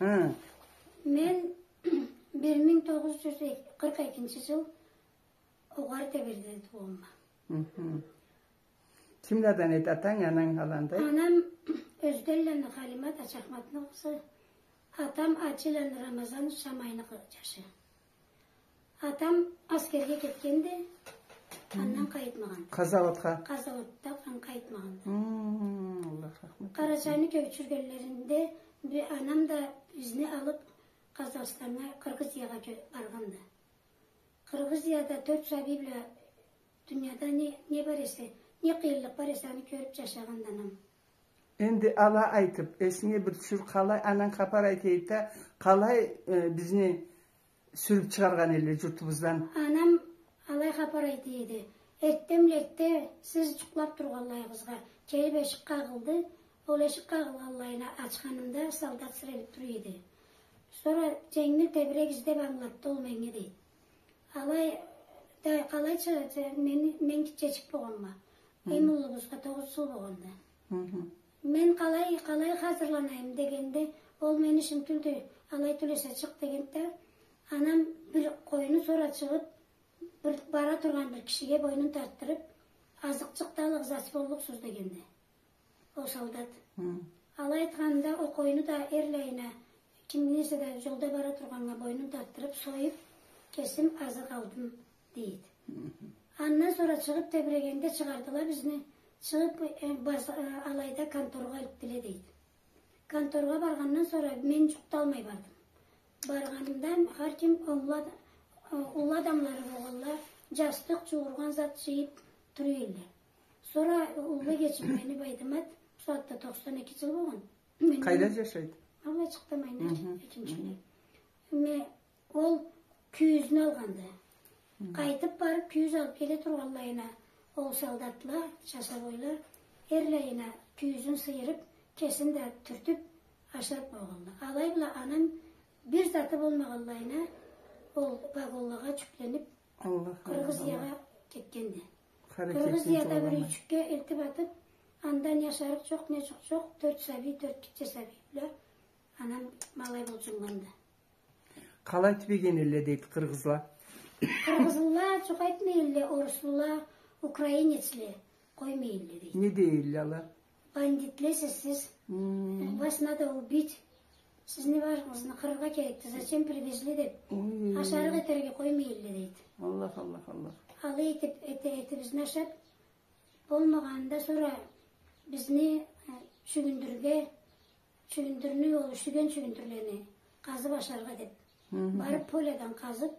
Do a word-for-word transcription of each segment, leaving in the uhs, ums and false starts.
Хы. Мен бир минг тогъуз джюз къыркъ экинчи джыл Огъар Тебирде туугъанма. Хы-хы. Кимладан эди атанг, ананг, аландай? Анам Ёзденланы Халимат, Ачахматны къызы. Атам Ажиланы Рамазан, Шамайны къы-, джашы. Атам аскерге кетгенди, андан къайтмагъанды. Къазауатха? Къазауатдан къайтмагъанды. Хм, Аллах рахмат этсин. Къарачайны кёчюргенлеринде би-, анам да бизни алып Къазахстаннга, Къыргъызиягъа кё-, баргъанды. Къыргъызияда тёрт сабий бла дунияда не, не бар эсе, не къыйынлыкъ бар эсе, аны кёрюп джашагъанды анам. Энди алай айтып, эсинге бир тюшюр, къалай ананг хапар айта эди да, къалай, э, бизни сюрюп чыгъаргъан элле джуртубуздан? Анам алай хапар айта эди. Эртденбла эртде сиз джукълап тургъанлайыгъызгъа келип эшик къагъылды. Ол эшик къагъылгъанлайына ачханымда солдат сирелип тура эди. Сора дженгил тебирегиз деп ангылатды ол меннге, дейди. Алай да къалайча, мен, мен гитчечик болгъанма. Хы. Эм уллубузгъа тогъуз джыл болгъанды. Хы-хы. Мен къалай, къалай хазырланайым дегенде, ол мени ишим тюлдю, алай тюл эсе чыкъ дегенде, анам бир къойну сора чыгъып, бир бара тургъан бир кишиге бойнун тартдырып, азыкъчыкъ да алыгъыз, ач боллукъсуз дегенди. Ол солдат. Хы. Алай айтханда, ол къойну да эрлайына, ким эсе да джолда бара тургъаннга бойнун тартдырып, союп, кесим азыкъ алдым, дейди. Хы-хы. Андан сора чыгъып тебирегенде чыгъардыла бизни. Чыгъып, э, баз-, э, алайда конторгъа элтдиле, дейди. Конторгъа баргъандан сора мен джукъ да алмай бардым. Баргъанымда хар ким, уллу ад-, э, уллу адамлары болгъанла, джастыкъ, джууургъан зат джыйып тура элле. Сора уллу эгечим мени, Байдымат, бусагъатда токъсан эки джыл болгъан. Къайда джашайды? Аллачыкъда, Майна, хы-хы, экинчи кюню. Ме-, ол кюйюзню алгъанды. Хы. Къайтып барып, кюйюз алып келе тургъанлайына, ол солдатла, часовойла, эрлайына кюйюзюн сыйырып, кесин да тюртюп, ашарып къойгъанла. Алай бла анам бир заты болмагъанлайына, ол вагонлагъа джюкленип, Аллах, Аллах, Къыргъызиягъа кетгенди. Къыргъызияда бир юйчюкге элтип атып, андан ашарыкъ джокъ, не джукъ джокъ, тёрт сабий, тёрт гитче сабий бла анам алай болджуннганды. Къалай тюбеген элле, дейди, къыргъызла? Къыргъызла джукъ айтмай элле, оруслула, украинецле къоймай элле, дейди. Не дей элле ала? Бандитлесиз сиз. Хм. Вас надо убить. Сизни барыгъызны къырыргъа керекди. Зачем привезли деп. Ой. Ашарыкъ этерге къоймай элле, дейди. Аллах, Аллах, Аллах. Алай этип, эте, эте бизни ашап, болмагъанда сора бизни, э, чюгюндюрге, чюгюндюрню, ол юшюген чюгюндюрлени къазып ашаргъа деп. Хы-хы. Барып полядан къазып,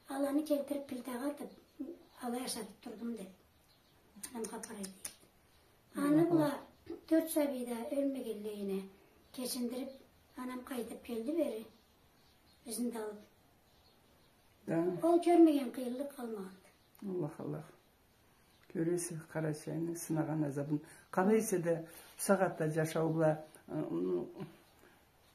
аланы келтирип плитагъа атып, алай ашатып турдум деп. Анам хапар айта эди. Аны бла тёрт сабий да ёлмегенлейине кечиндирип, анам къайтып келди бери, бизни да алып. Да. Ол кёрмеген къыйынлыкъ къалмагъанды. Аллах, Аллах. Кёресе, Къарачайны сынагъан азабын. Къалай эсе да, бусагъатда джашау бла, ы, ы,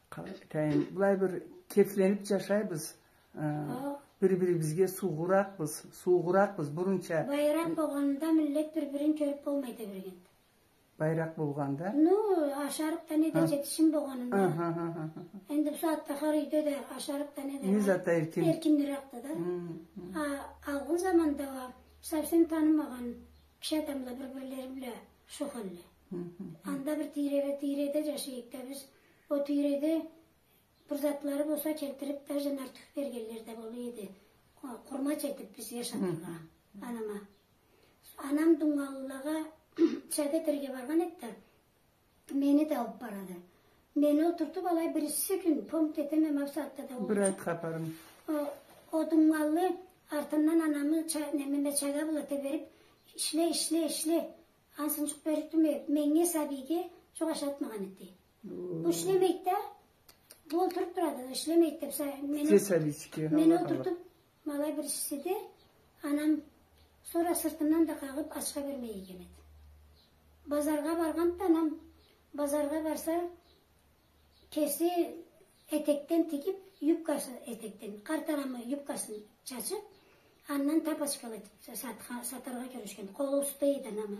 Къа-, айтайым, былай бир кефленип джашайбыз. Э, бир-бирибизге суугъуракъбыз, суугъуракъбыз, бурунча. Байыракъ болгъанда миллет бир-бирин кёрюп болмай тебирегенди. Байыракъ болгъанда? Ну, ашарыкъ да, не да, хы, джетишим болгъанында. Аха, аха, аха. Энди бусагъатда хар юйде да ашарыкъ да, не да, не зат да эркин. Эркинирекди да. Хы, хы. А, алгъын заманда уа совсем танымагъан киши адамла бир-бирлери бла шо халле. Хы, хы, хы. Анда бир тийреде, тийреде джашайыкъ да биз. Ол тийреде бир затлары болса келтирип, даже нартюх бергенле да бола эди. Къу-, къурмач этип бизге ашатыргъа. Хы. Анама. Анам Дунгаллылагъа чаг этерге баргъан эди да, мени да алып барады. Мени олтуртуп алай, биринчи кюн, помнить этеме, ма бусагъатда да ол. Бир айт хапарын. О, о Дунгаллы артындан анамы ча-, немеме, чага бла теберип, ишле, ишле, ишле. Ансы джукъ берип турмай, меннге, сабийге джукъ ашатмагъан эди. Бу ишлемейди да, бу олтуруп турады, ишлемейди деп, са-, мени, сабийчик, мени олтуртуп, ма алай биринчиси да, анам сора сыртымдан да къагъып, ачха бермей ийген эди. Базаргъа баргъанды анам, базаргъа барса, кеси этекден тигип, юбкасы этекден, къарт анамы юбкасын чачып, андан тапочкала этип сатха-, сатаргъа кюрешген. Къолу уста эди анамы.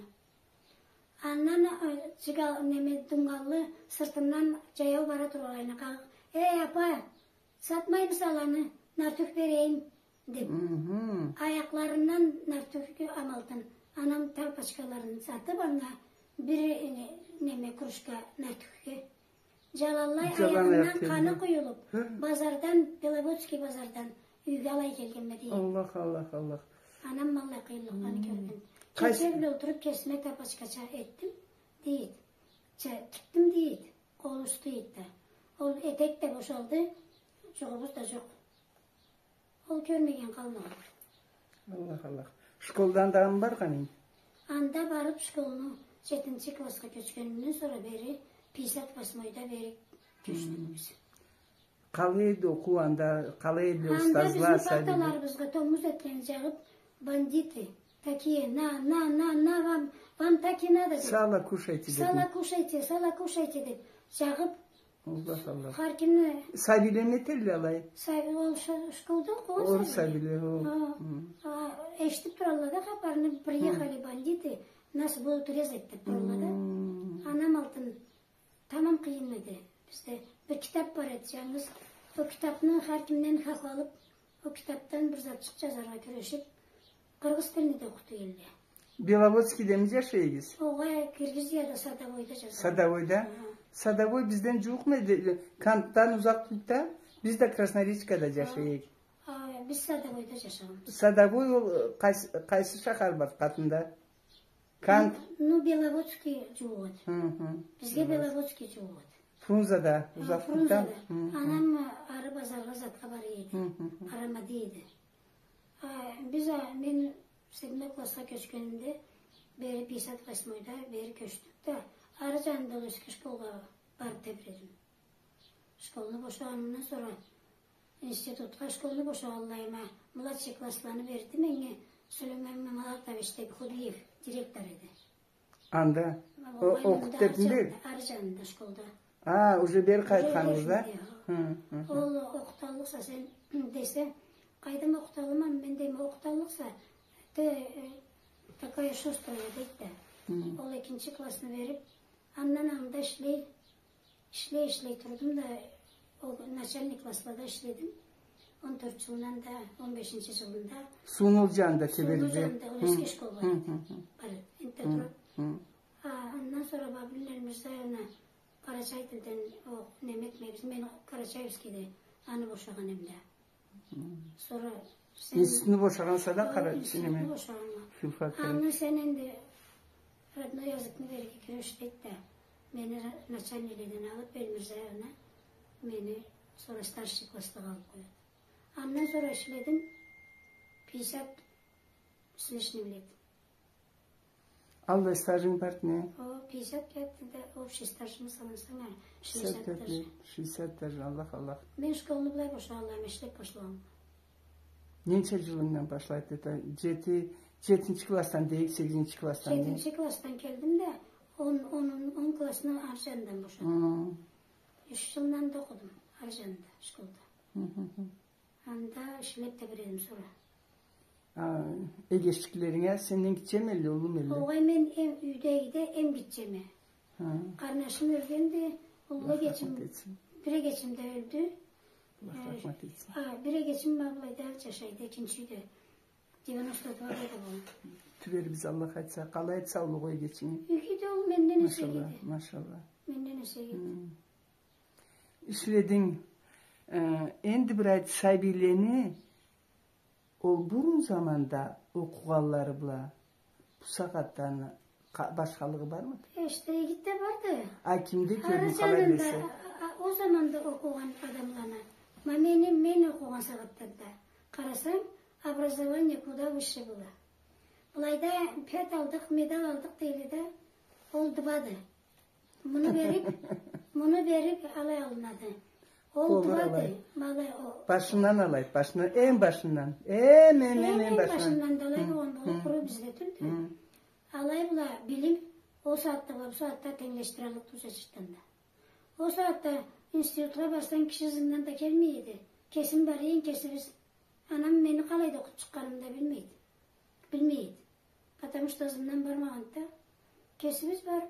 Андан, э, джыгал-, неме, Дунгаллы сыртымдан джаяу бара тургъанлайына къагъып, «Эй, апа, сатмаймыса аланы, нартюх берейим», — деп. Мгм. Аякъларындан нартюх амалтын. Анам тапочкаларын сатып, анга бир, э, неме, кружка нартюхге. Джаланлай, джалан аягъындан къаны къуюлуп, базардан, Беловодский базардан юйге алай келгенме дейди. Аллах, Аллах, Аллах. Анам аллай къыйынлыкъланы кёрген. Кече бла олтуруп кесиме тапочкача этдим, дейди. Ча-, тикдим, дейди. Ол усту эди да. Ол этек да бошалды, джугъубуз да джокъ. Ол кёрмеген къалмагъан. Аллах, Аллах. Школдан дагъы баргъан эдинг? Анда барып, школну джетинчи классха кёчгенимден сора бери, пятьдесят восьмойда бери кёчдюк биз. Къалай эди окъуу анда, къалай эди устазла, сабийле? Анда бизни парталарыбызгъа томуз этлени джагъып, «Бандиты, такие, на, на, на, на, вам, вам так и надо», — деп. «Сало кушайте», — деп. «Сало кушайте, сало кушайте», — деп. Джагъып, Аллах, Аллах. Хар кимни... Сабийле не этелле алай? Сабий, ол ш-, школда окъугъан сабийле. Орус сабийле, о. Хы. А, эшитип туралла да хапарны, «Приехали бандиты, нас будут резать», — деп туралла да. Хы. Анам алтын тамам къыйын эди. Бизде бир китап бар эди, джангыз. Ол китапны хар кимден хакъ алып, ол китапдан бир затчыкъ джазаргъа кюрешип, къыргъыз тилни да окъута элле. Беловодскийдеми джашай эдигиз? Огъай, Киргизияда, Садовойда джашай. Садовойда? Хы. Садовой бизден джууукъму эди? Кантдан узакъ тюлдю да, биз да Красноречкада джашай эдик. А, биз Садовойда джашагъанбыз. Садовой ол, э, къайсы, къайсы шахар барды къатында? Кант. Ну, ну, Беловодский джууукъ эди. Хы, хы. Бизге Беловодский джууукъ эди. Фрунзада, узакъ тюлдю да. Хы, Фрунзада. Хы, хы. Анам ары базаргъа затха бара эди. Хы, хы, хы. Арамади эди. А, биз, а, мен седьмой классха кёчгенимде бери, пятьдесят восьмойда бери кёчдюк да, ары джанында ол эски школгъа барып тебиредим. Школну бошагъанымдан сора институтха, школну бошагъанлайыма, младший классланы берди меннге Сулейман Мамалатович деп Хубиев директор эди. Анда? О, окъут тебди? Ары джанында, ары джанында школда. А, уже бери къайтханыбыз да? Хы, хы, хы. Ол окъуталлыкъса сен десе, къайдам, окъуталлыкъма, мен дейме, окъуталлыкъса, ты, э, такая шустрая, дейди да. Хы. Ол экинчи классны берип, андан алгъында ишлей, ишлей, ишлей турдум да, ол начальный класслада ишледим. Он тёрт джылындан да, он бешинчи джылында. Сууну ол джанында тебирди. Сууну ол джанында, ол эски школа бар эди. Хы, хы, хы. Бар эди, энтда турады. Хы. А, андан сора Бабулина Эльмирзаевна Къарачай тилден, о, неме этмейбиз. Мен Карачаевскийде аны бошагъан эдим да. Хы. Сора сен... Институтну бошагъанса да, о, Къарачай, институтну неме, бошагъанма. Филфак. Аны сен энди родной языкны берирге кюреш, дейди да, мени ра-, начальныйледен алып, Эльмирзаевна мени сора старший класслыкъгъа алып къояды. Андан сора ишледим пятьдесят с лишним лет. Аллай стажынг барды не? О, пятьдесят лет да общий стажымы санасанг, а, шестьдесят даже. Шестьдесят даже, Аллах, Аллах. Мен школну былай бошагъанлайыма ишлеп башлагъанма. Ненча джылынгдан башлайды это? Джети, джетинчи классдан дейик, сегизинчи классдан дейик. Джетинчи классдан келдим да, он, он, он классны ары джанындан бошадым. Хы. Юч джылны анда окъудум, ары джанында, школда. Хы, хы, хы. Анда ишлеп тебиредим сора. А, эгеччиклеринг а сенден гитчеме элле, уллума элле? Огъай, мен эм, юйдегиде эм гитчеме. Хы. Къарнашым ёлгенди, уллу эгечим, бир эгечим да ёлдю. Аллах рахмат этсин. А, бир эгечим ма былайда джашайды, экинчи юйде. Девяносто два года болгъан. Тюберибиз, Аллах айтса, къалайды саулугъу эгечинги? Игиди, ол менден эсе игиди. Машаллах, машаллах. Менден эсе игиди. Хы. Ишлединг. Э, энди бир айт, сабийлени ол бурун заманда окъугъанлары бла бусагъатданы къа-, башхалыгъы бармыды? Эште, игиди да барды. А кимде кёрдюнг, къалай билесе? Ары джанында, а, а, ол заманда окъугъан адамланы, ма мени, мен окъугъан сагъатда да къарасанг, образование куда выше было. Былайда пять алдыкъ, медаль алдыкъ дейле да, ол двады. Муну берип, муну берип алай алынады. Ол двады, ма алай, о. Башындан алайды, башындан, эм башындан. Эм, эм, эм, эм башындан. Эм башындан да алай болгъан болур, къуру бизде тюлдю. Хы. Алай бла билим ол сагъатда бла бу сагъатда тенглешдираллыкъ тюлдю джашыртгъанда. Ол сагъатда институтха барсанг, киши ызынгдан да келмей эди. Кесим барайым, кесибиз. Анам мени къалайда окъутуп чыкъгъанымы да билмейди. Билмейди. Потому что ызымдан бармагъанды да. Кесибиз барып,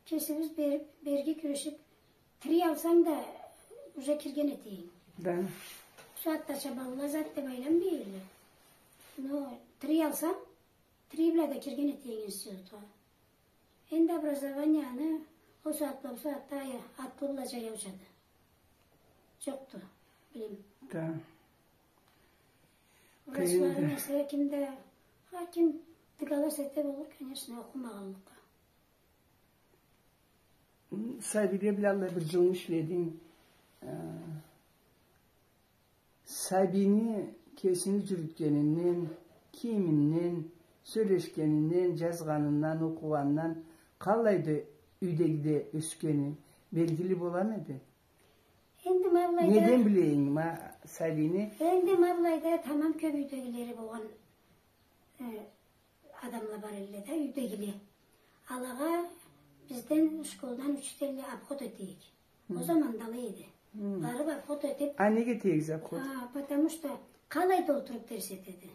кесибиз берип, берирге кюрешип, три алсанг да, уж уже кирген этейим. Да. Бу сагъатдача балла зат деб айланмайла. Но три алсам, три бла да кирген этейим институтха. Энди образованияны ол сагъатла, бу сагъатда ая-, атлы бла джаяучады. Джокъду билим. Да. Врачларын эсе ким да, хар ким дыгалас эте болур, конечно, окъумагъанлыкъгъа. Сабийле бла аллай бир джылны ишлединг. Э, сабийни кесини джюрютгенинден, кийиминден, сёлешгенинден, джазгъанындан, окъугъанындан къалайды юйдегиде ёсгени белгили боламы эди? Энди ма былайда... Неден билейин, ма, сабийни? Энди ма былайда тамам кёб юйдегилери болгъан, э, адамла бар элле да, юйдегиле. Алагъа бизден школдан учителле обход этейик. Ол заманда алай эди. Барыб обход этиб... А неге этегиз обход? А, потому что къалайда олтуруб дерс этеди.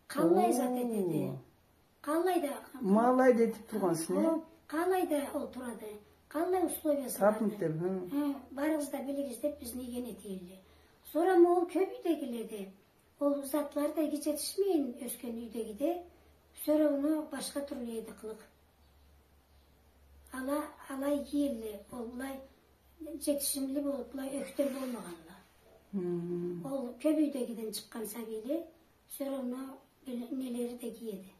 Къалай зат этеди. Къалайда... Ма алайда этиб тургъанса, не? О, къалайда олтурады. Къалай условиясы барды. Табмыд деб, хы. Хы, барыгъыз да билигиз деб бизни ийген этелле. Сора ма ол кёб юйдегиледе ол затлары да иги джетишмейин ёсген юйдегиде, всё равно башха тюрлю эди къылыкъ. Ала, ала иги элле, ол былай джетишимли болуб, былай ёхтем болмагъанла. Ол кёб юйдегиден чыкъгъан сабийле, всё равно нелери да иги эди.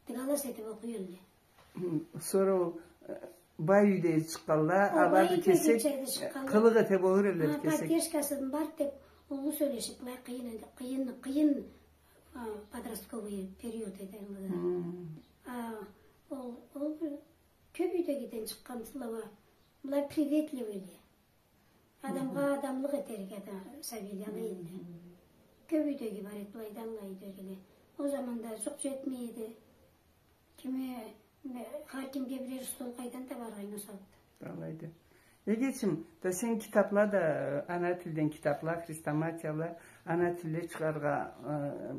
Дыгалас этиб окъуй элле. Хы, сора ол, э, бай юйден чыкъгъанла, ала бир кесек, э, къылыкъ эте болур элле бир кесек. Поддержкасы бар деб, уллу сёлешиб, былай къыйын эди, къыйын, къыйын, а, подростковый период эди ала. А, ол, ол бир кёб юйдегиден чыкъгъан сабийле, былай приветливыйле. Адамгъа адамлыкъ этерге да сабийле ала элле. Кёб юйдеги бар эди, былайда аллай юйдегиле. Ол заманда джукъ джетмей эди. Кими, хар кимге бирер стол къайдан табарыкъ эдинг ол сагъатда? Алайды. Эгечим, да сен китабла да, ана тилден китабла, хрестоматияла, ана тилде чыгъаргъа, э,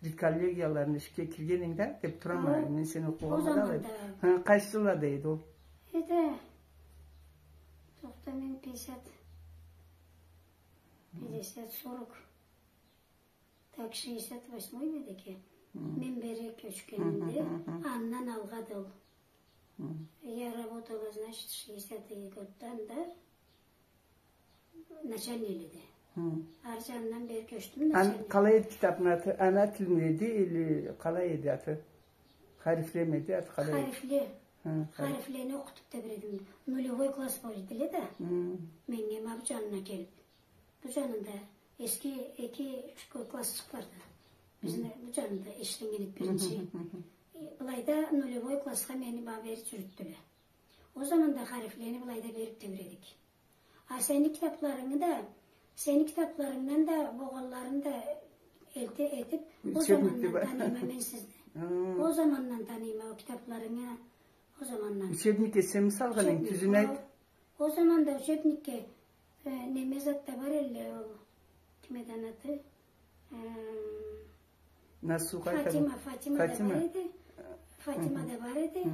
редколлегияларына ишге кирген эдинг да, деб турама, мен сени окъугъанма да алай. Ол заманда. Хы, къайсы джыллада эди ол? Эди, тохта, мен пятьдесят, пятьдесят, сорок, так, шестьдесят восьмой ма эди экен. Мен бери кёчгенимде, андан алгъады ол. Я работала, значит, шестидесятый годдан да начальный элде. Ары джанындан бери кёчдюм, начальный. Къалай эди китабны аты? Ана тилми эди или къалай эди аты? Харифлеми эди аты, къалай эди? Харифле. Хы, хариф. Харифлени окъутуб да бередим. Нулевой класс бар эдиле да. Меннге ма бу джанына келиб. Бу джанында эски эки, юч классчыкъ барды. Бизни бу джанында ишленнген эди биринчи. Э, былайда нулевой классха мени ма бери джюрютдюле. Ол заманда харифлени былайда бериб тебиредик. А сени китабларынгы да, сени китабларынгдан да болгъанларын да элде этиб, ол замандан таныйма мен сизни. Ол замандан таныйма ол китабларынгы, ол замандан. Учебникге сенми салгъан эдинг, тюзюн айт. Учебник, о, ол заманда учебникге, э, неме зат да бар элле, ол, ким эди аны аты? Эм, Насухай Фатима, Фатима да бар эди. Фатима да бар эди.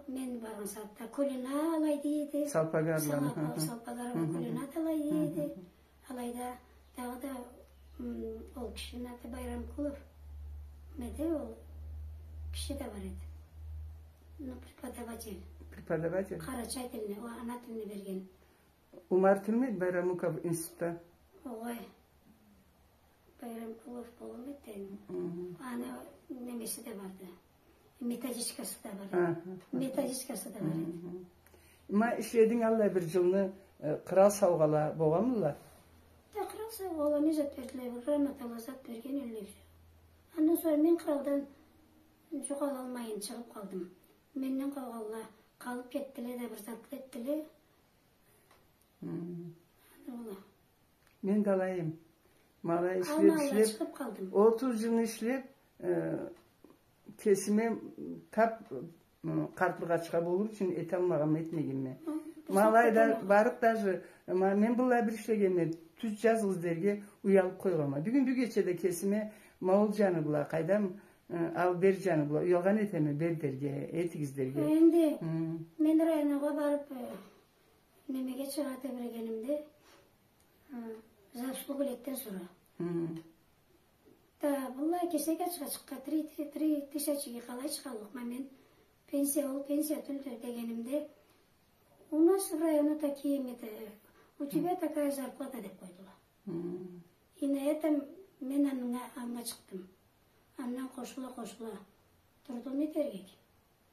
Мен баргъан сагъатда Кулина алай дей эди. Салпагарланы, салпагарланы Кулина да алай дей эди. Алайда дагъыда, м, ол кишини аты Байрамкулов. Неди ол киши да бар эди. Ну, преподаватель. Преподаватель. Къарачай тилни, о, ана тилни берген. Умар тюлмю эди Байрамуков институтда? Огъай. Байрамкулов болмайды. Аны немеси да барды. Методичкасы да бар эди. Методичкасы да бар эди. Ма ишлединг аллай бир джылны, э, кърал саугъала болгъанмыла? Да кърал саугъала не зат бердиле, бир грамотала зат берген элле. Андан сора мен къралдан джукъ алалмайын чыгъыб къалдым. Менден къалгъанла къалыб кетдиле да, бир затла этдиле. Аны ула. Мен да алайым. Ма алай ишлеб, ишлеб, отуз джылны ишлеб, э, кесиме таб, м, къартлыкъгъа чыгъа болур ючюн эталмагъанма, этмегенме. Ма алайда барыб даже, ма мен быллай бир ишлегенме, тюз джазыгъыз дерге уялыб къойгъанма. Бюгюн, бюгече да кесиме ма ол джаны бла, къайдам, э, ал бер джаны бла уялгъан этеме, бер дерге, этигиз дерге. Энди мен районнга барыб, э, Немеге чыгъа тебирегенимде, а, за обслугу летден сора. Хы. Да, быллай кесек ачха чыкъгъа, три, три, три тысячиге къалай чыгъаллыкъма мен? Пенсия, ол пенсия тюлдю дегенимде, у нас в району такие, это, у тебя такая зарплата деб къойдула. Хы. И на этом мен анга, анга чыкъдым. Андан къошула-къошула турдум, не этерге.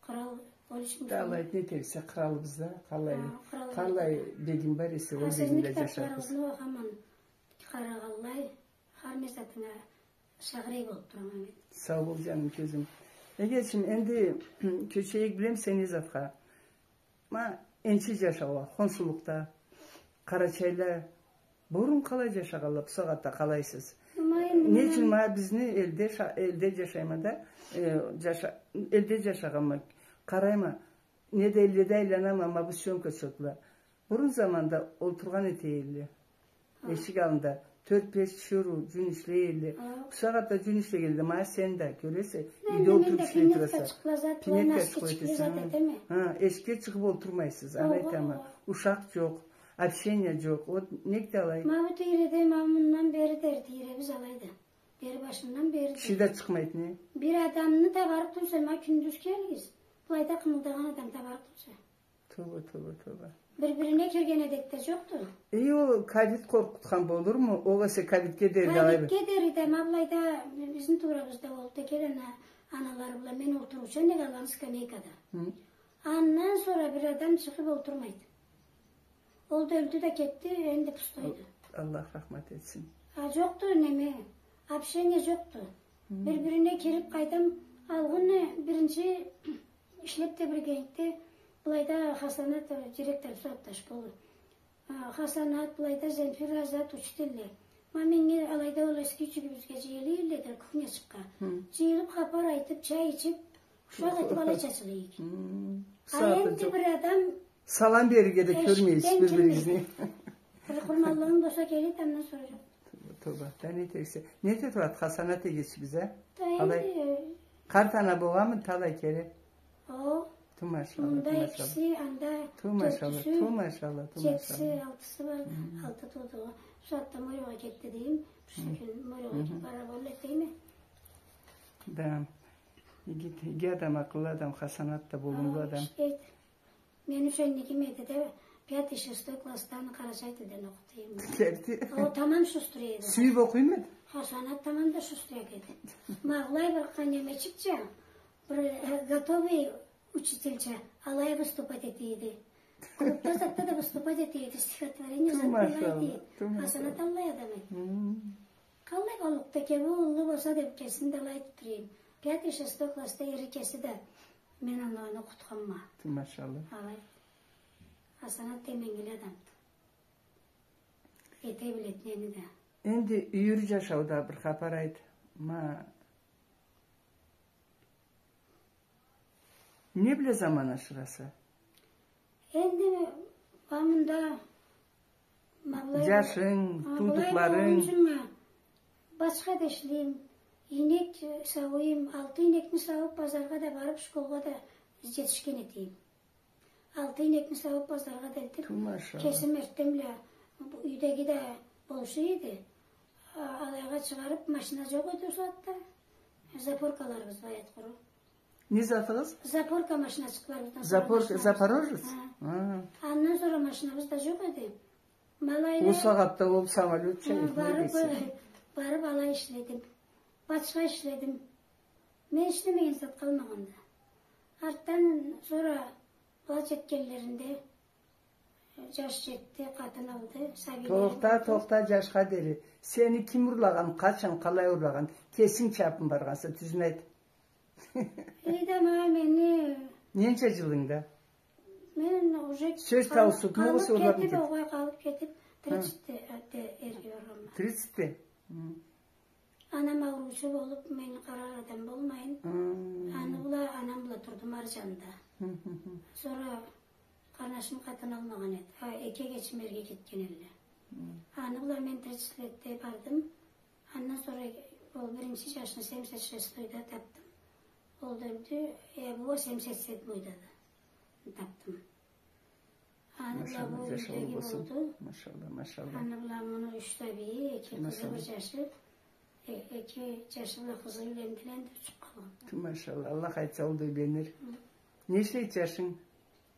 Кърал, ол ючюн... Да, алай, не этерсе, къралыбыз да, къалай, а, кърал, къалай бегим бар эсе, ол бегимде джашарбыз. Сизни китабларыгъызны охуйма, къарагъанлай, хар не затына шагъырей болуб турама мен. Сау бол, джаным, кёзюм. Эгечим, энди кёчейик, билемисе не затха. Ма энчи джашаугъа, хоншулукъда, къарачайла бурун къалай джашагъанла, бусагъатда къалайсыз? Ма энди... Не ючюн ма бизни элде ша-, элде джашайма да, э, джаша-, элде джашагъанма, къарайма, неда элде да айланама, ма бу съёмка чотла. Бурун заманда олтургъан эте элле. Хы. Эшик аллында тёрт-беш тиширыу джюн ишлей элле. Хы. Бусагъатда джюн ишлегенле, ма сен да кёресе, юйде олтуруб ишлей тураса. Пинетка чыкъла этесе, хы. Хы, эшикге чыгъыб олтурмайсыз, аны айтама. Ушакъ джокъ, общение джокъ. Вот нек да алай? Ма бу тийреде, ма мындан бери дери тийребиз алайды. Бери башындан бери дери. Киши да чыкъмайды, не? Бир адамны табарыкъ тюлсе, ма кюндюз келигиз. Былайда къымылдагъан адам табарыкъ тюлсе. Тоба, тоба, тоба. Бир-бирине кирген адет да джокъду. Э, ол ковид къоркъутхан болурму? Ол эсе ковидге дери да алай бир. Ковидге дери да, ма былайда, бизни туурабызда болуб да келген ана-, аналары бла мен олтуруучан эдик аланы скамейкада. Хы. Андан сора бир адам чыгъыб олтурмайды. Ол да ёлдю да кетди, энди пустойду. Ал-, Аллах рахмат этсин. А, джокъду неме, общение джокъду. Хы. Бир-бирине кириб къайдам, алгъын биринчи ишлеб тебирегенликде, былайда Хасанат, э, директор бусагъатда школу. А, Хасанат, былайда Земфира, Азат учителле. Ма меннге алайда ол эски юйчюгюбюзге джыйылыйдыла, кухнячыкъгъа. Хы. Джыйылыб, хапар айтыб, чай ичиб, ушакъ этиб алай чачылыйдыкъ. Хы. А энди бир адам салам берирге да кёрмейсиз бир-биригизни. Бир къурманлыгъынг болса келеди, андан сора джокъ. Тоба, тоба. Да не этерсе. Не эте турады Хасанат эгечибиз, а? Къалай? Къарт ана болгъанмы талай кере? О. Ту машалла, ту машалла. Мында экиси, анда тёртюсю. Ту машалла, ту машалла, ту машалла. Джетиси, алтысы бар, алты туудугъу. Бусагъатда Мориогъа кетди дейим. Бюгюн Мориогъа кетиб бара болур этейми? Да. Иги, иги адам, акъыллы адам, Хасанат да болумлу адам. Мен ючюн не ким эди да, пятый, шестой классдан къарачай тилден окъутуйма. Керти. О, тамам шустрый эди. Сюйюб окъуйма эди. Хасанат тамам да шустрый эди. Ма былай бир къанемечикча, бир, э, готовый учительча, алай выступать этеди. Клубда затда да выступать этеди, стихотворение затда айтады. Ту машалла, ту машалла. Хасанат аллай адам эди. Хм. Къаллай боллукъду экен, уллу болса деб кесин да алай айтыб турайым. Пятый, шестой классда эри кеси да, мен аны, аны окъутханма. Ту машалла. Алай. Хасанат деменгили адамды. Эте биледи нени да. Энди юйюр джашаудан бир хапар айт. Ма Не бла заман ашыраса? Энди ма мында, ма былай, джашынг, ма былай туудукъларынг. Болгъан ючюн ма бачха да ишлейме, ийнек сауйма, алты ийнекни саууб, базаргъа да барыб, школгъа да джетишген этейме. Алты ийнекни саууб, базаргъа да элтиб, ту машалла, кесим эртденбла, бу юйдеги да болуша эди. А, алайгъа чыгъарыб, машина джокъ эди ол сагъатда. Запоркаларыбыз бар эди къуру. Не затыгъыз? Запорка машиначыкъларыбыздан сора. Запорка, машинабыз. Запорожец? Хы. Хы. Андан сора машинабыз да джокъ эди. Ма алайда. Ол сагъатда ол самолётча. Хы, барыб, барыб алай ишледим. Бачха ишледим. Мен ишлемеген зат къалмагъанды. Артдан сора была джетгенлеринде, джаш джетди, къатын алды, сабийлери. Тохта, тохта, джашха дери. Сени ким урлагъан, къачан, къалай урлагъан? Кесинг чабыб баргъанса, тюзюн айт. Эй да, ма мени... Ненча джылынгда? Мен уже... Сёз таусуб, къалыб кетиб, огъай, къалыб кетиб, тридцатьте, э, эрге баргъанма. Тридцатьте? Хы. Анам ауруучу болуб, мени къарар адам болмайын. Хы. Аны бла, анам бла турдум ар джанда. Хы, хы, хы. Сора къарнашым къатын алмагъан эди. Хы, эки эгечим эрге кетген элле. Хы. Аны бла мен тридцать летде бардым. Андан сора ол биринчи джашны семьдесят шестойда тапдым. Ол да ёлдю, э, бу семьдесят седьмойда да тапдым. Аны бла бу юйдеги болду. Машалла, машалла. Аны бла муну юч сабийи, эки къызы, бир джашы. Э, эки джашы бла къызы юйлендиле, энди, учуп къалгъан. Машалла. Аллах айтса, ол да юйленир. Хы. Не ишлейди джашынг?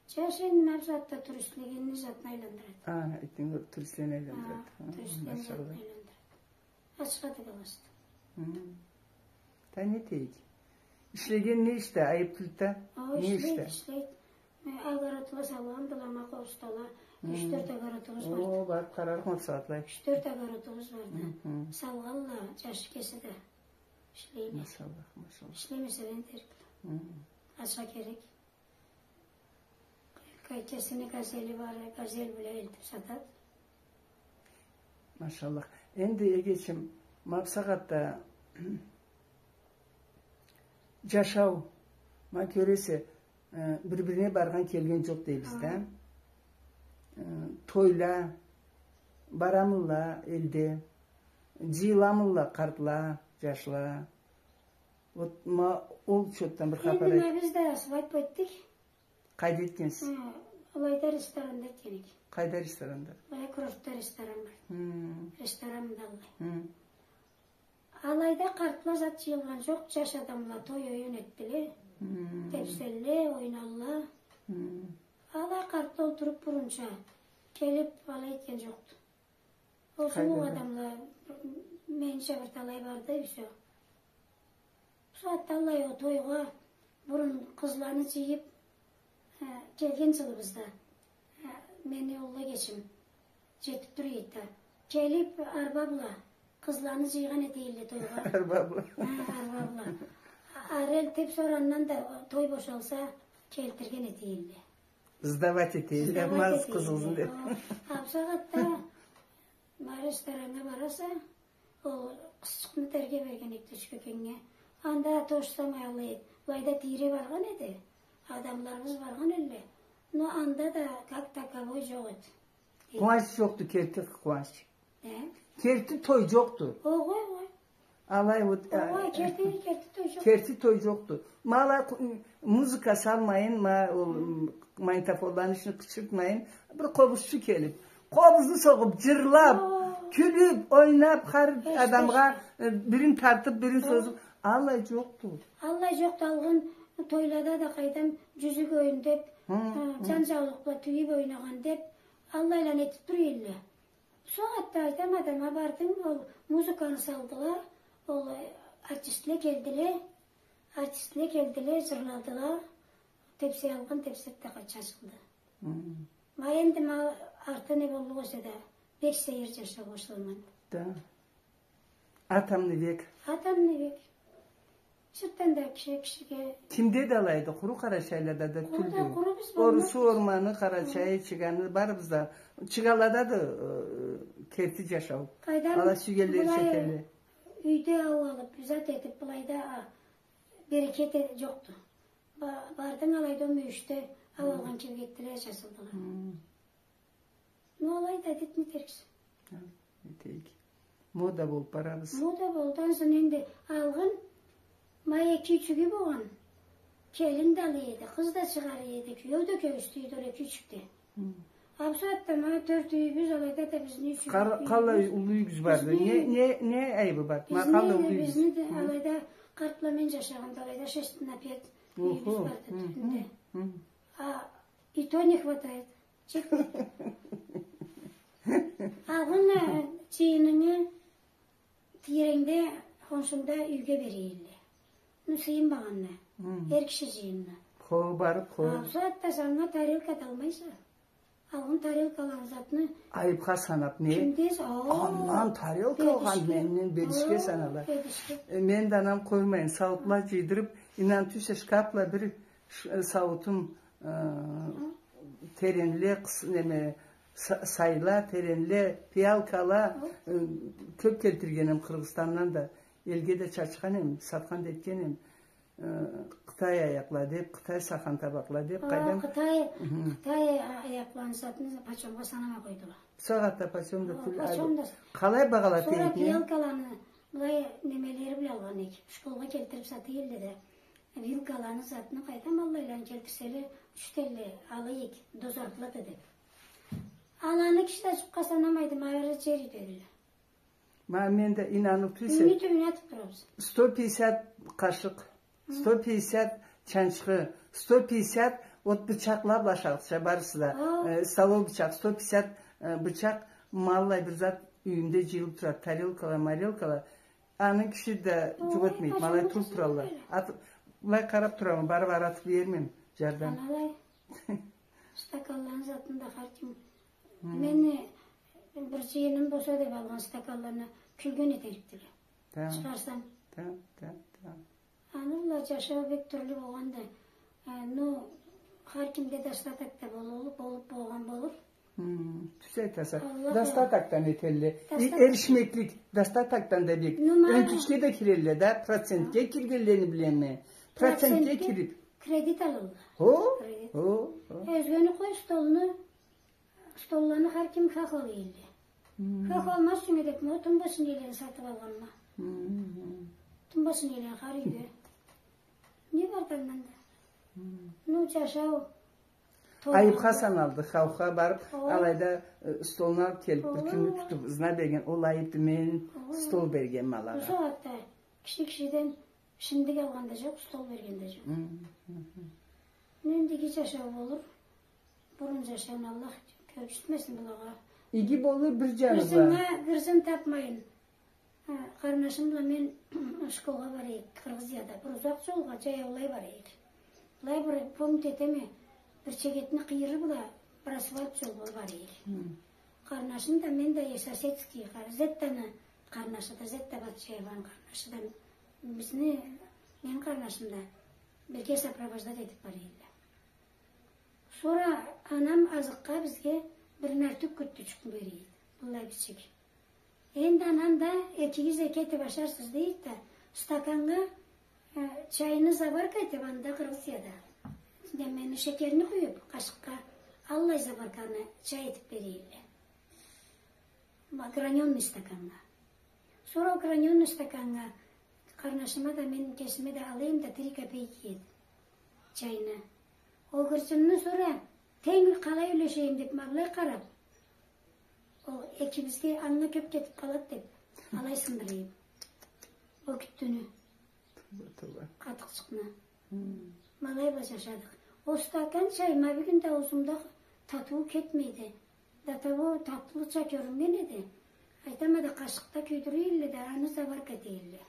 Джашы энди ма бусагъатда туристлигини затын айландырады. А, этинг туристлени айландырады. Хы, туристлени затын айландырады. Ачха да къаласты. Хы. Да не этейик? Ишлеген не ишде? Айып тюлдю да. Не ишде? Ишлейди, ишлейди. Э, огородла салгъандыла, ма къобузла. Хы. Юч-тёрт огородубуз барды. О, барып къарарыкъма бусагъатлай. Юч-тёрт огородубуз барды. Хы, хы. Салгъанла, джашы кеси да ишлейле. Машаллах, машаллах. Ишлемесе да этерикдиле. Хы. Ачха керек. Кесини газели бар, газель бла элтип сатады. Машаллах. Энди, эгечим, ма бусагъатда джашау, ма кёресе, э, бир-бирине баргъан келген джокъ дейбиз да. Э, тойла, барамыла элде, джыйыламыла къартла, джашла. Вот, ма, ол чотдан бир хапар айт. Энди ма биз да свадьба этдик. Къайда этгенсиз? Хы, алайда ресторанда этген эдик. Къайда ресторанда? Былай курортда ресторан бар. Хы. Ресторан да алай. Хы. Алайда къартла зат джыйылгъан джокъ, джаш адамла той-оюн этдиле. Хы. Тепселле, ойналла. Хы. Алай къартла олтуруп бурунча, келип алай этген джокъду. Ол сууукъ адамла, менича, бир талай барды, и всё. Бусагъатда алай ол тойгъа бурун къызланы джыйып, э, келген джылыбызда, э, мени уллу эгечим джетип тура эди да. Келип, арба бла къызланы джыйгъан эте эдиле тойгъа. Арба бла. Хы, арба бла. Ары элтип, сора андан да той бошалса, келтирген эте эдиле. Сдавать эте эдиле, ма къызыгъызны деп. Сдавать эте эдиле. О, а бусагъатда ма рестораннга бараса, ол къызчыкъны терге берген эдик тёшкекеннге. Анда то же самое алай эди. Былайда тийре баргъан эди. Адамларыбыз баргъан эдиле. Но анда да как таковой джокъ эди. Къууанч джокъду, керти къууанч. Э? Керти той джокъду. Огъай, огъай. Алай вот, огъай, э, керти, керти той джокъ. Керти той джокъду. Ма алай, музыка салмайын, ма ол, м, магнитофонланы ичине къычыртмайын, бир къобузчу келип, къобузну согъуп, джырлап, кюлюп, ойнап, хар адамгъа, э, бирин тартып, бирин созуп, аллай джокъду. Аллай джокъду, алгъын тойлада да, къайдам, джюзюк оюн деп, э, джан джаулукъла тюйюп ойнагъан деп, аллайланы этип тура эдиле. Бусагъатда айтама да, ма бардым, ол музыканы салдыла, ол, э, артистле келдиле, артистле келдиле, джырладыла, тепсе алгъын, тепсек да къача чыгъды. Хы. Ма энди ма арты не боллукъ эсе да, бек сейир джашау башланнганды. Да. Атомный век. Атомный век. Сыртдан да киши кишиге. Кимде да алайды, къуру къарачайлада да тюлдю. Къуру да, къуру биз болмазбыз. Орусу, орманы, къарачайы, чыганы, барыбыз да. Чыгалада да, э, керти джашау. Къайдам, ала сюйгенлерича этелле. Юйде ау алып, зат этип, былайда, а, берекет э-, джокъду. Ба-, бардынг алайда, он бешде ау алгъан кибик этдиле, джашалдыла. Хы. Ну, алай да, не этериксе. Хы, не этейик. Мода болуп барабыз. Мода болду, ансы энди алгъын, ма эки юйчюгю болгъан. Келин да ала эди, къыз да чыгъара эди, киеу да кёргюзте эди ол эки юйчюкде. Хы. А бусагъатда ма тёрт юйюбюз, алайда да бизни юйчюгюбюз. Къаллай уллу юйюгюз барды. Не, не, не айыбы барды? Ма къаллай уллу юйюгюз. Бизни да алайда къарт бла мен джашагъанда алайда шесть на пять юйюбюз барды тюбюнде. Хы. А и то не хватает. Алгъын джыйынынгы тийренгде, хоншунгда юйге бере эдиле. Ну, сыйынмагъанны. Хы. Эр киши джыйынына. Хо, барып, хо. А бусагъатда санга тарелка да алмайса. Алгъын тарелкаланы затны. Айыпха санап, не? Кимден, о, андан тарелка алгъан, менден беришге санала. О, беришге. Э, мен да анам къоймайын, сауутла джыйдырып, ийнан тюйсе шкаф бла бир ш-, э, сауутум, э, теренле, къыс-, неме, са-, сайла, теренле, пиялкала, э, кёп келтиргенем Къыргъызстандан да. Элге да чачхан эм, сатхан да этген эм. Э, Къытай аякъла деп, Къытай сахан табакъла деп, къайдам. Къытай, Къытай аякъланы затын почёмгъа санамай къойдула. Бусагъатда почём да тюл. Почём да. Къалай багъалата эдик? Сора пиялкаланы былай немелери бла алгъан эдик. Школгъа келтирип сата эдиле да. Вилкаланы затны къайдам, аллайланы келтирселе, юч тенге ала эдик, до зарплаты деп. Аланы киши да джукъгъа санамайды, ма бери джер юйдедиле. Ма мен да, ийнанып турсанг, юйню тюбюне атып турабыз. Сто пятьдесят къашыкъ, сто пятьдесят чанчхы, сто пятьдесят вот бычакъла бла ашагъыча барысы да. Э, столовый бычакъ, сто пятьдесят, э, бычакъ, ма аллай бир зат юйюмде джыйылып турады. Тарелкала, марелкала. Аны киши да джукъ этмейди, ма алай туруб туралла. Былай къарап турама, барыб ары атыб ийерме, джардам. Ма алай стаканланы затын да хар ким. Мен, э, бир джыйыным болса деб алгъан стаканланы кюлген этерикдиле. Чыгъарсам. Аны бла джашау бек тюрлю болгъанды. Э, ну, хар кимде достаток да болур, болуб болгъан болур. Тюз айтаса. Достатокдан этелле. Эришмеклик, достатокдан да бек. Ёнтючге да кирелле да, процентге киргенлени билеме. Процентге кириб. Кредит алалла. Хо? Кредит. Хо, хо. Ёзгени къой, столну, столланы хар ким хахал эдиле. Хахал алмаз ючюн эдик, ма тумба сынейлени сатыб алгъанма. Тумба сынейлени хар юйге. Не барды андан да? Ну, джашау. Айыбха саналды, хауха барыб, алайда, э, столну алыб келиб, бир кюнню тутуб, ызына берген, ол айыбды, мен стол бергенме алагъа. Бусагъатда киши кишиден шиндик алгъан да джокъ, стол берген да джокъ. Энди иги джашау болур, бурун джашауну Аллах кёргюзтмесин былагъа. Иги болур бир джаны бла. Гыржыннга гыржын табмайын. Ха, къарнашым бла мен школгъа бара эдик, Къыргъызияда. Бир узакъ джолгъа джаяулай бара эдик. Былай бир, помнить этеме, бир чегетни къыйыры бла бир асфальт джол болуб бара эдик. Къарнашым да, мен да, э, соседский, къар-, Зеттаны къарнашы да, Зетта Батчаеваны къарнашы да, бизни, мени къарнашым да бирге сопровождать этиб бара эдиле. Сора анам азыкъгъа бизге бир нартюх кюртчюкню бере эди. Быллай бичик. Энди анам да, экигиз эки этиб ашарсыз, дейди да, стаканнга, э, чайны заварка этиб анда Къыргъызияда. Демени шекерни къуюб, къашыкъгъа, аллай заварканы чай этиб бере эдиле. Ма, гранённый стаканнга. Сора ол гранённый стаканнга къарнашыма да, мен кесиме да алайым да, три копейки эди чайны. Ол гыржынны сора тенг къалай юлешейим деб, ма былай къараб, ол экибизге анга кёб кетиб къалады деб, алай сындыра эдим ол кюттюню. Тууба, тууба. Къатыкъчыкъны. Хм. Ма алай бла джашадыкъ. Ол стакан чай ма бюгюн да аузумда татыуу кетмейди. До того татлыча кёрюннген эди. Айтама да, къашыкъда кюйдюре эдиле да, аны заварка эте эдиле.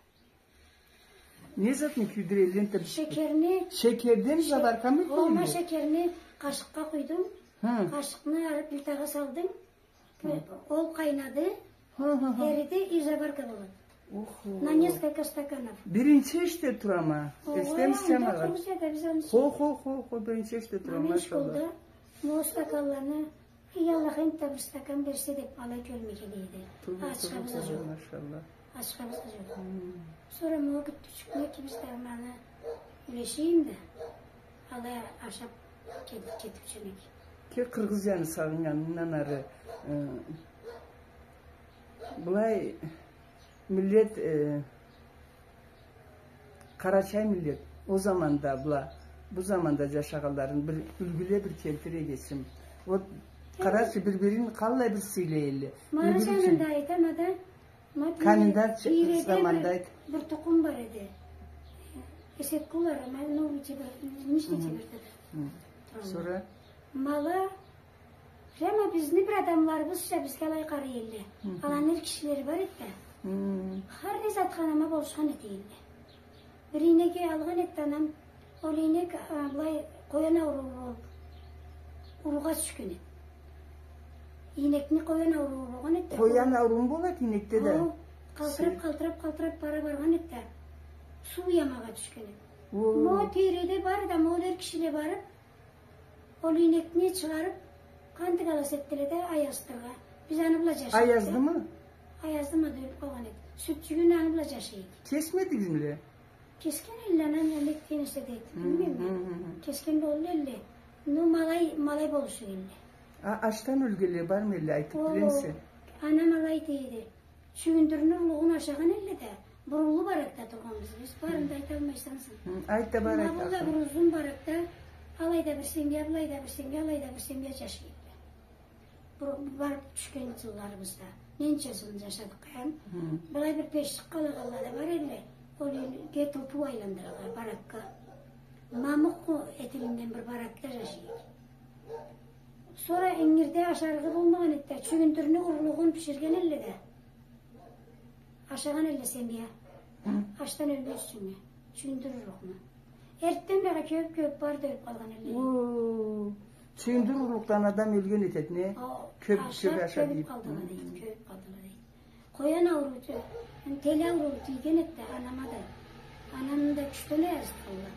Не затны кюйдюре эдиле? Шекерни. Шекерден заваркамы эте эдиле? Ма шекерни къашыкъгъа къуйдунг. Хы. Къашыкъны ары плитагъа салдынг. Хы. Ол къайнады. Хы, хы, хы. Эриди, и заварка болады. Охо. На несколько стаканов. Биринчи эшите турама. Эшитемисе, ма? Хо, хо, хо, хо, биринчи эшите турама, машаллах. Ма мен школда, ма ол стаканланы, эй Аллах, энтда бир стакан берсе деб, алай кёлме келе эди. Тууба, тууба, тууба, машаллах. Ачхабыз да джокъ. Хм. Сора ма ол кюттючюкню экибиз да ма аны юлешейим да, алай ашаб кетиб, кетиб джюрюйюк. Кел, Къыргъызияны сагъыннганындан ары, э, былай миллет, э, къарачай миллет, ол заманда бла, бу заманда джашагъанларын бир юлгюле бир келтире эсем. Вот, къарачы, бир-бирин къаллай бир сыйлай эдиле. Ма ары джанында айтама да, ма, комендант Тиреде заманда бир, бир тукъум бар эди. Эсеккуллары, ма, ну, типа, ништа типа да. Хы. Сора? Ма ала Прямо бизни бир адамларыбызча бизге алай къарай эдиле. Хы-хы. Аланы эр кишилери бар эди да. Хы. Хар не зат анама болушхан эте эдиле. Бир ийнек алгъан эди анам. Ол ийнек, а, былай къоян аурууу болуб, уруугъа тюшген эди. Ийнекни къоян аурууу болгъан эди да. Къоян аурууму болады ийнекде да? Ол къалтыраб, къалтыраб, къалтыраб бара баргъан эди да, суу ямагъа тюшген эди. О. Ма ол Тиреде бар да, ма ол эр кишиле барыб, ол ийнекни чыгъарыб, къандык алас этдиле да, Аязтыргъа. Биз аны бла джашай эдик. Аяздымы? Аяздымы да ёлюб къалгъан эди. Сютчюгюн аны бла джашай эдик. Кесмедигизми? Кесген эдиле, анам не этген эсе да эди. Хы, билмейме. Хы, хы, хы. Кесген болур эдиле. Ну, ма алай, ма алай болуш эдиле. А, ачдан ёлгенле бармы эдиле, айтыб билемисе? О, анам алай дейди. Чюгюндюрню урлугъун ашагъан эдиле да, бир уллу баракда тургъанбыз биз. Барын да айталмайса. Хы, айт да бар, айт. Ма былай бир узун баракда, алайда бир семья, былайда бир семья, алайда бир семья джашай эдиле. Барып тюшген джылларыбызда. Ненча джылны джашадыкъ, эм. Былай бир бешчик къалагъанла да бар эдиле. Ол юйге топу айландыралла, баракга. Мамукъ этилинген бир баракда джашай эдик. Сора ингирде ашаргъа болмагъан эди да, чюгюндюрню урлугъун биширген эдиле да. Ашагъан эдиле семья. Ачдан ёлмез ючюн. Чюгюндюр урлукъну. Эртден бери кёп-кёп бар да ёлюп къалгъан эдиле. О, чюгюндюр урлукъдан адам ёлген этеди, не? О, кёп, ашап, кёп ашап, кёп къалдыла дейди, кёп къалдыла дейди. Къоян ауруу, тёле ауруу тийген эди да анама да. Анамны да кючден аязытханла.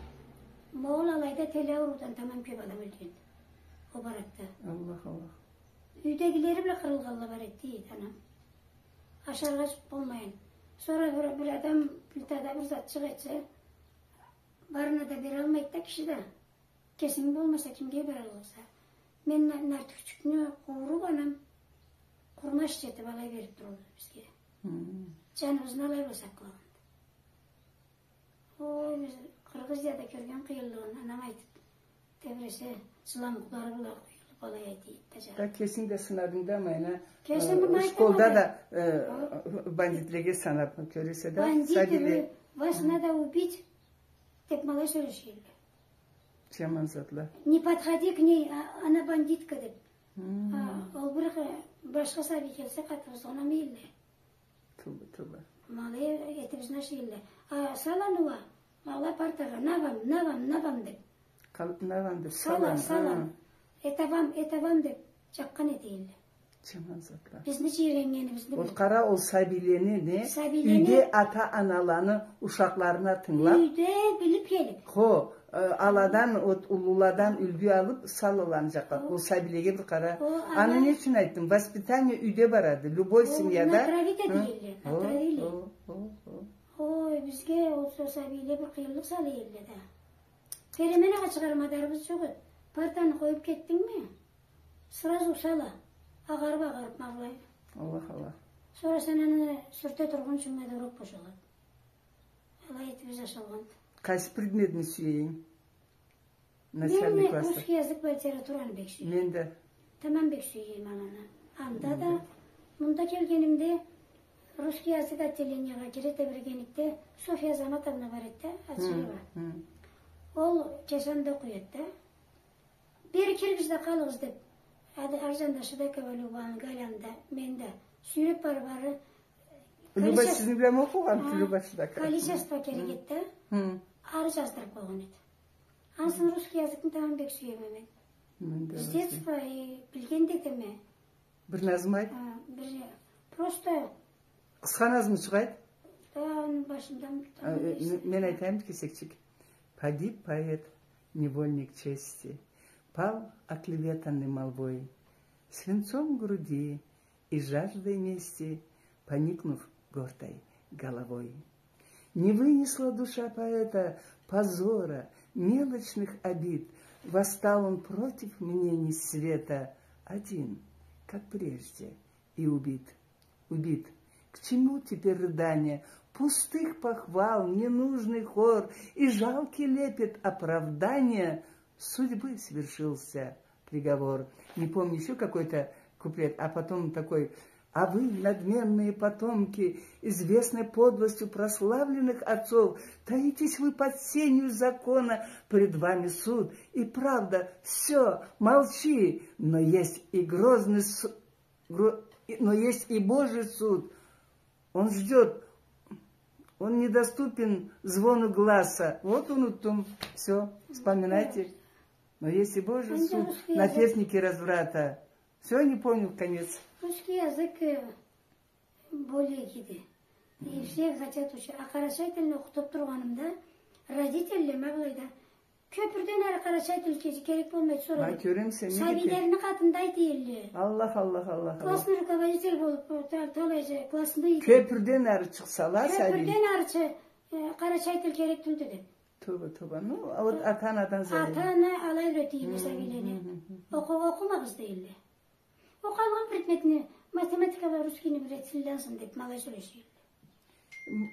Ма ол алайда тёле ауруудан тамам кёп адам ёлген. О баракда. Аллах, Аллах. Юйдегилери бла къырылгъанла бар эди, дейди анам. Ашаргъа болмайын. Сора бир, бир адам плитада бир затчыкъ этсе, барына да бералмайды да киши да. Кесинг болмаса, кимге бераллыкъса? Мен на-, нартюхчюкню къууруп, анам къурмаш этип алай берип тургъанды бизге. Хы. Джаныбызны алай бла сакълагъанды. Ой, биз Къыргъызияда кёрген къыйынлыгъын анам айтып тебресе, джыламукълары бла къуюлуп алай айтып да джа-. Да кесинг да сынадынг да, ма, ана, кесим, э, муну школда айтаман да, э, бандитлеге санап, кёресе да, бандит сабийле. Вас надо убить, деп ма алай сёлеше эдиле. Джаман затла. Не подходи к ней, а, она бандитка, деп. Хы. А, ол бир, э, башха сабий келсе, къатыбызгъа унамай эдиле. Тоба, тоба. Ма алай этиб бизни ашай эдиле. А, сал аны уа, ма алай партагъа, на вам, на вам, на вам деп. Къал-, на вам деп, сал аны, сал аны, сал аны. А. Это вам, это вам деп, джакъгъан эте эдиле. Джаман затла. Бизни джийреннгенибизни бил. Ол къара, ол сабийлени, не? Сабийлени. Юйде ата-аналаны ушакъларына тынгылап. Юйде билип келип. Хо, Э, аладан, ол уллуладан юлгю алып, салалла джакъгъа. Ол сабийлеге бир къара. Аны не ючюн айтдым? Воспитание юйде барады. Любой семьяда. Натравить этиле, натравили. Ой, бизге ол сабийле бир къыйынлыкъ сала эдиле да. Переменагъа чыгъар мадарыбыз джокъ эди. Партаны къоюп кетдингми? Сразу сала. Агъарып, агъарып, ма былай. Аллах, Аллах. Сора сен аны сюрте тургъунчунга да урок бошалады. Алай этиб биз ашалгъанды. Къайсы предметни сюе эдинг? Начальный класста. Мен русский язык бла литератураны бек сюе эдим. Мен да. Тамам бек сюе эдим аны. Анда да, мында келгенимде русский язык отделениягъа кире тебрегенликде Софья Азаматовна бар эди да, Ачиева. Хы, хы. Ол Кашанда окъуй эди да. Бери киригиз да къалыгъыз деп, ары джанда Шидекова Любаны, Галяны да, мени да сюйреп барып, ары. Люба сизни бла окъугъан, Люба Шидекова. Количество керек эди да. Хы. Ары джаздырып къойгъан эди. Ансы русский языкны тамам бек сюеме мен. С детства и билген да этеме. Бир назму айт. А, бир, просто. Къысха назмучукъ айт. Да, аны башындан тутаман. А, э, мен айтайым кесекчик. Погиб поэт, невольник чести, пал оклеветанный молвой, свинцом в груди и жаждой мести, поникнув гордой головой. Не вынесла душа поэта позора, мелочных обид. Восстал он против мнений света, один, как прежде, и убит. Убит. К чему теперь рыдания, пустых похвал, ненужный хор и жалкий лепет оправдания? Судьбы свершился приговор. Не помню, ещё какой-то куплет, а потом такой: «А вы, надменные потомки известной подлостью прославленных отцов, таитесь вы под сенью закона, пред вами суд и правда, всё, молчи, но есть и грозный су-, гро-, и, но есть и Божий суд. Он ждёт, он недоступен звону гласа». Вот, унутдум. Всё, вспоминайте. Но есть и Божий суд, наперстники разврата. Всё, не помню конец. Русский язык, э, более иги эди. И все хотят учить. А къарачай тилни окъутуп тургъанымда, родительле, ма былайда, кёпюрден ары къарачай тил ке-, керек болмайды, сора. Ма, кёремисе, не керек? Сабийлерини къатында айта эдиле. Аллах, Аллах, Аллах, Аллах. Классный руководитель болуп, та-, талайча классный. Кёпюрден ары чыкъсала, сабий. Кёпюрден ары чы-, э, къарачай тил керек тюлдю деп. Тоба, тоба. Ну, а вот ата-анадан зависит. Ата-ана алай юретеди сабийлени. Хы, хы, хы, хы. Окъу-, окъумагъыз дейдиле. Окъалгъан предметни, математика бла русскийни билесиз, лязым деп, ма алай сёлешеди.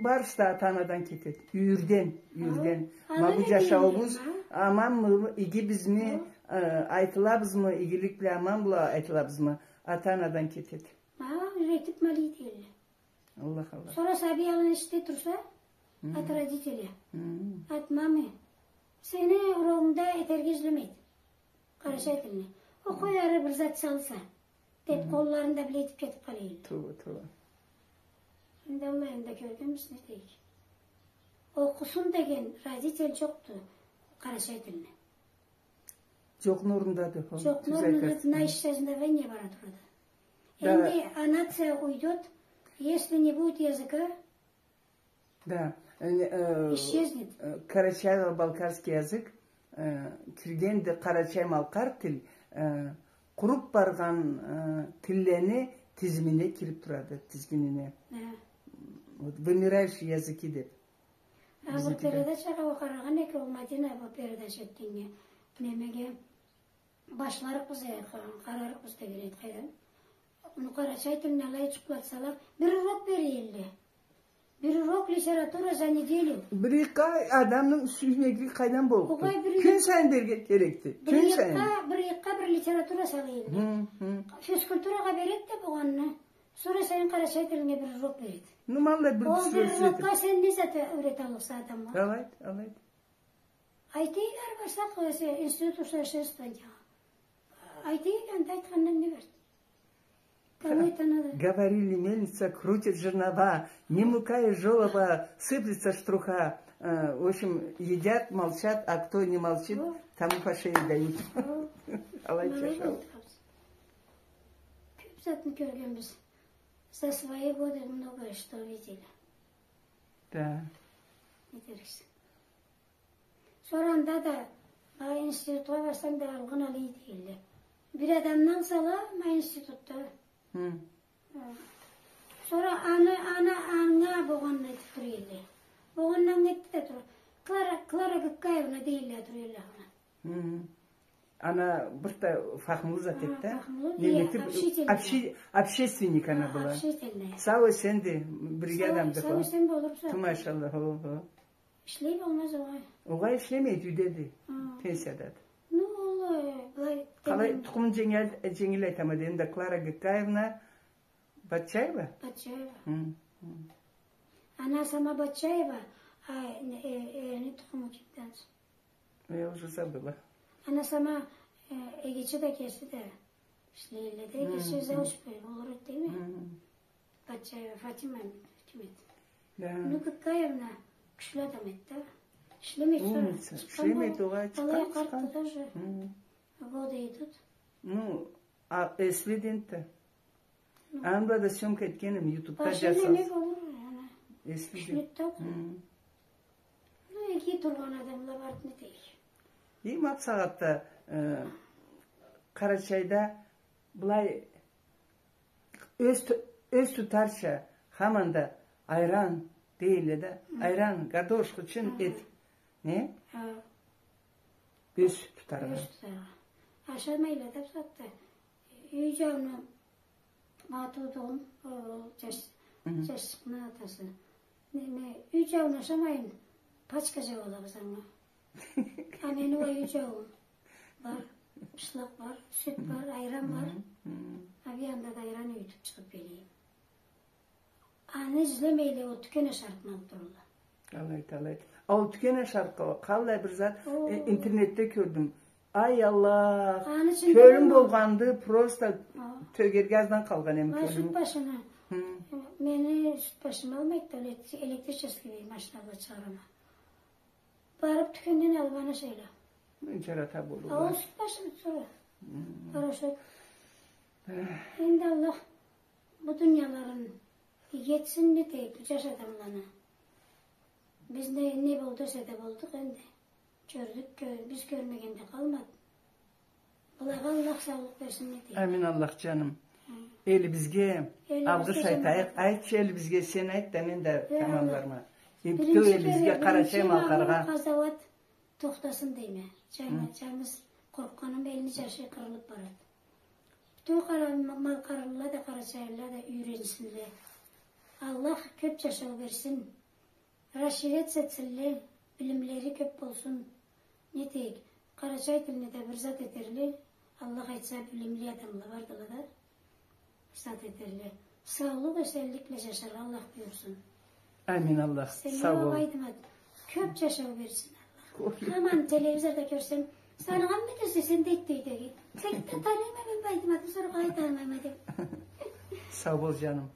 Барысы да ата-анадан кетеди. Юйюрден, юйюрден. Ха. Ма бу джашауубуз аманмы, игибизми, э, айтылабызмы, игилик бла, аман бла айтылабызмы? Ата-анадан кетеди. Ма, юретип ма алай дейдиле. Аллах, Аллах. Сора сабий алай эшикде турса, от родителя. От мамы. Сени урогунгда этерге излемейди. Къарачай тилни. Окъуй ары, бир зат салса, деп, къолларын да биле этип кетип къалайла. Тууба, тууба. Энди аллайын да кёргенбиз, не дейик. Окъусун деген родитель джокъду къарачай тилни. Джокъну орнундады ол. Джокъну орнунда на исчезновение бара турады. Да. Энди а нация уйдёт, если не будет языка, да, э, э, исчезнет. Э, карачаево-балкарский язык, э, киргенди къарачай-малкъар тил, э, къуруп баргъан, э, тиллени тизимине кирип турады, тизгинине. Да. Вот, вымирающие языки деп. А, бир передачагъа къарагъан эдик, ол Мадина бир передача этгеннге. Немеге, башларыкъбыз, э, къа-, къарарыкъбыз деген эди, къайдан. Муну къарачай тилни алай джукълатсала, бир урок берелле. Бир урок литература за неделю. Бир иги адамны сюймеклиги къайдан боллукъду? Огъай, бир... Кюн сайын берирге керекди. Кюн сайын. Бир иги, бир иги бир литература салайла. Хы, хы. Физкультурагъа береди да болгъанны. Сора сени къарачай тилинге бир урок береди. Ну, ма алай бир урокъгъа сен не зат юреталлыкъса адамгъа? Алайды, алайды. Айтайыкъ, барсакъ, э, институт усовершенствования. Айтайыкъ, анда айтхандан не барды? Кого это надо? Говорили, мельница крутит жернова, не мука из жолоба сыплется с труха. Э, в общем, едят, молчат, а кто не молчит, тому по шее дают. О. Алай джашау. Кёп затны кёргенбиз. За свои годы многое что видели. Да. Не дериксе. Сора анда да, а, институтха барсанг да алгъын алай дейдиле. Бир адамны алсала, ма институтда. Хы. Хы. Сора аны, аны, анга болгъанын айтып тура эдиле. Болгъанын анга айтып да тура. Клара, Клара Гыккаевна дейдиле, тура эдиле аны. Хы. Ана бир да фахмулу зат эди да. Фахмулу, неме этип, общительная. Общи-, общественник ана была. Общительная. Сау-эсен да, бирге адамды. Сау-эсен болурса. Ту машалла, хо, хо. Ишлей болмаз огъай. Огъай ишлемейди, юйдеди. Хы. Пенсиядады. Ну, ол, э, былай... Къалай, тукъумун дженгил, дженгил айтама дедим да, Клара Гыккаевна Батчаева? Батчаева. Хы, хы. Ана сама Батчаева, а, э, э, эрини тукъуму кимден? Я уже забыла. Ана сама, э, эгечи да кеси да ишлейдиле да, эгечи зауч болур эди, дейме? Батчаева Фатима ким эди? Да. Ну, Гыккаевна кючлю адам эди да. Ишлемейди сора. Умница. Ишлемейди, огъай, чыкъгъан, къартды да уже. Годы идут. Ну, а эслиди энтда. Анда да съёмка этгенме, ютубда джазсагъыз. Башында не болур, ана? Эслиди. Кючлю да. Ну, иги тургъан адамла барды, не дейик. Ма бусагъатда, э, Къарачайда былай ёз ту-, ёз тутарча, хаманда айран дейдиле да, айран, гардош, хычын, эт. Не? Хы. Ёз тутаргъа. Ёз тутаргъа. Ашамайла да бусагъатда. Юй джауну, ма туудугъум, ол джаш-, джашчыкъны атасы. Неме, юй джауну ашамайын, пачка джауалабыз анга. А мени уа юй джауум бар, бышлыкъ бар, сют бар, айран бар. А бир анда да айран юйдюп чыгъып келейим. Аны излемейле, ол тюкен ашарыкъны алып туралла. Алайды, алайды. А ол тюкен ашарыкъ, къаллай бир зат, э, интернетде кёрдюм. Ай Аллах, кёлюм болгъанды, просто тёгерге аздан къалгъан эм кёлюм. Сют башына. Хы. Мени сют башым алмайды да, элек-, электрический машина бла чыгъарама. Барып тюкенден алып аны ашайла. Мен джарата болурла. А ол сют башыды сора. Порошок. Энди Аллах бу дунияларын иги этсин, не дейик, бу джаш адамланы. Биз не, не болду эсе да болдукъ энди. Кёрдюк, кё-, биз кёрмеген да къалмады. Былайгъа Аллах саулукъ берсин, не дейик. Амин, Аллах джаным. Хы. Элибизге алгъыш айтайыкъ. Айтчы элибизге, сен айт да, мен да тамамларма. Бютеу элибизге, Къарачай-Малкъаргъа. Къазауат тохтасын дейме. Джангыз, джангыз къоркъгъаным элни джашы къырылып барады. Бютеу къара-, ма-, малкъарлыла да, къарачайлыла да юйренсинле. Аллах кёп джашау берсин. Расширяться этсинле, билимлери кёп болсун. Не дейик, къарачай тилни да бир зат этерле, Аллах айтса, билимли адамла бардыла да. Зат этерле. Саулукъ, эсенлик бла жашаргъа Аллах буюрсун. Амин, Аллах. Сен сау бол. Байдымат, кёп жашау берсин Аллах. Амин. Хаман телевизорда кёрсем, таныгъанмы десе, сен дейт, дейди. Сен да таныйма мен Байдыматны, соргъа айталмайма деп. Сау бол, жаным.